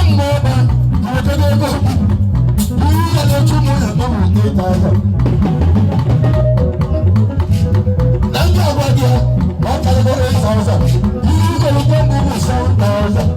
Kemgbe ebe iwetego ego ihe ya na-echu ụmụ ya n'ụmụ 8,000. Na ndị agwa gị ya na ọ karịgo 8,000. Ihe igoro kemgbe bụ 7,000.